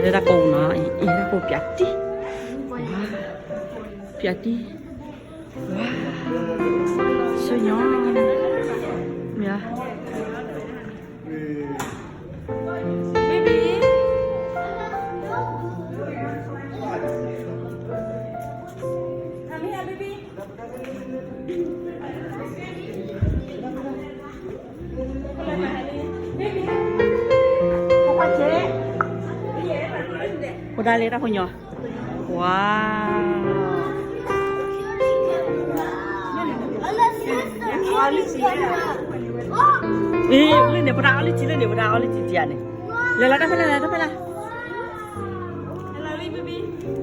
လၢတၢ်ကိးနီၤ, အံၤတၢ်ကိးပၠးတံၢ်, ပၠးတံၢ်, ဝါ, ဆူညါ, မ့ၢ်, baby, come here, baby. ဖိဒါလၢတၢ်ဖိညီ, ဝါ, လၢန့ၣ် ဖိဒါအီလၢထံ, လၢန့ၣ် ဖိဒါအီလၢထံတံၢ်န့ၣ်, လဲၤလီၤတၢ်ဖဲလဲၣ်, လဲၤတၢ်ဖဲလဲၣ်, ဖိဒါ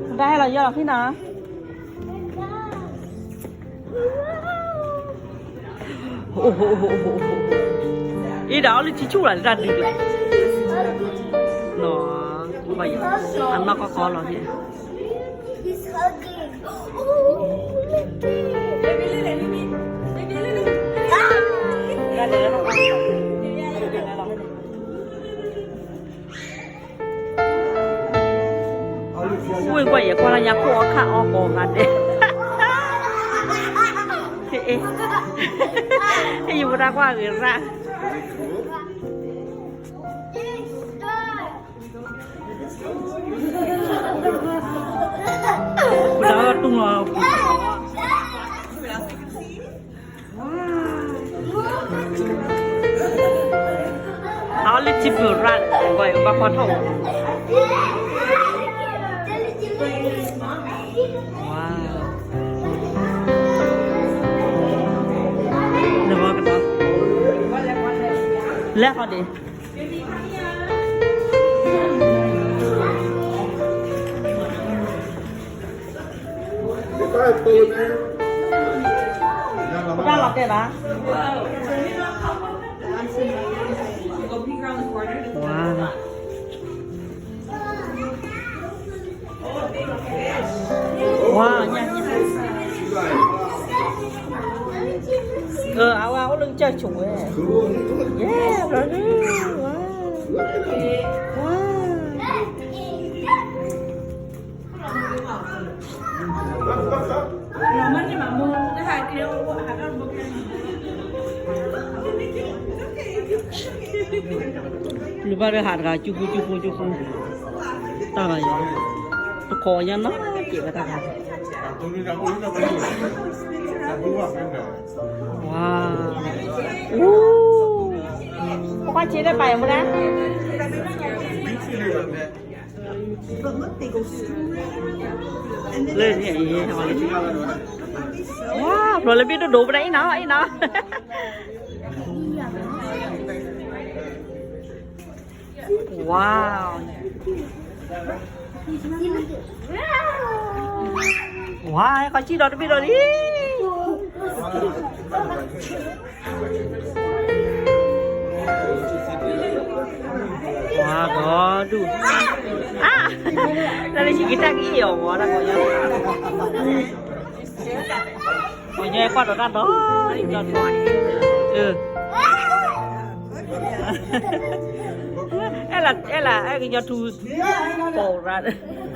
ဟဲလီၤယီၢ်လီၤဖံနီၤ. အ့ ဒီးအီလၢထံဆူၣ်လီၤ တၢ်ဒုးကျါ, နီၤ, အနီၢ်ကီၢ်ကီၢ်လီၤန့ၣ်. ဝ့ၢ်ကွၢ်ယဲၢ်ကွၢ်လၢညါခိၣ်အီၣ်ခၣ်အီၣ်ကီးဂၤဒဲး, ဟ့ၣ်, ဟ့ၣ်ယဖိဒါကွၢ်ဂ့ၤရၣ်, ဖိဒါတူၢ်လီၤ. အီလၢထံပၢၢ်ရၣ်, ဘၣ်ကွၢ်ထီၣ်, ဝါ, လဲၤဃီဒံး. တၢ်လီၤတဲာ်ဘၣ်. ဝါ, ဝါ, ညါ, ညါ, အဝဲအိၣ်လၢကစၢၢ်ဆိးဝဲ, ယဲၢ်ဘျီဒု, ဝါ, ဝါ. လူၤဘၣ်ဒီးဟးတဂၤ ကၠူဖိ ကၠူဖိ ကၠူဖိ, တၢ်ဂၤယီၤ, တကိးညါနီၤ က့ၤဝဲတၢ်ဂၤ, ဝါ, အူ, ပကွၢ်ဆ့လၢပာ်ယၤမူဒါ. လၢန့ၣ်အံၤ, ဝါ, ဖျိလၢဘ့ၣ်ဒိၣ်ဒိၣ်ပဒၣ်အံၤနီၤ, အံၤနီၤ, ဝါ, ဝါ, ဟဲခီဆံၣ်ဒီးတဘ့ၣ်ဒီးလံ. ဝါ, ဂီၤဒူၣ်, အါ, တၢ်လၢဆံးက့ၤတၢ်ကအ့ၣ်အီၤဝဲဒၣ်, ပှၤညီကွၢ်ဒီးတၢ်ဒီး, အဲၣ်လၢ, အဲၣ်လၢ, အဲၣ်ကညီထူ, ပိာ်ရၣ်. နီၢ်ကတ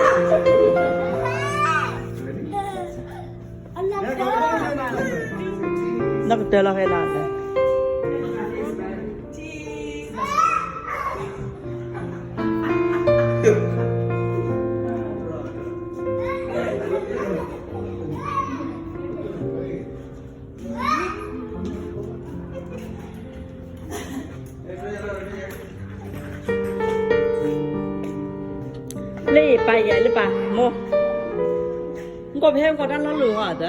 ၢၢ်လီၤဖဲလၢ်, လၢပာ်ယၤလၢပာ်မိၢ်, မ့ၢ်ကီၢ်ဖဲမ့ၢ်ကီၢ်တၢ်လီၢ်လၢာ်ဧ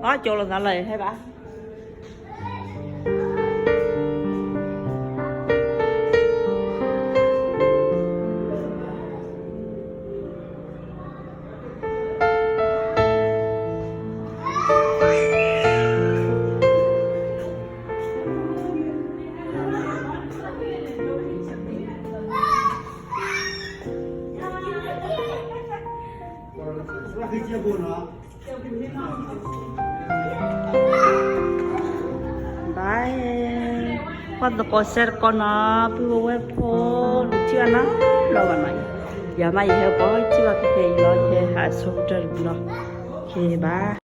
ါ, အကၠီလီၤသးလီၤဟဲဘၣ်. သ့ၣ်ဘိနီၤ. ပှၤသကိးစဲတကိးနီၤ, ပုၢ်ဝဲၢ်ဖိ, ထံၣ်ဘၣ်နီၤလီၤဘၣ်နီၤ, ယၤမးယဟဲပီထံၣ်ဘၣ်ဖဲဖဲအံၤလီၤ, ယဟဲဟးဆိကတၢၢ်တဘျီ, ဘၣ်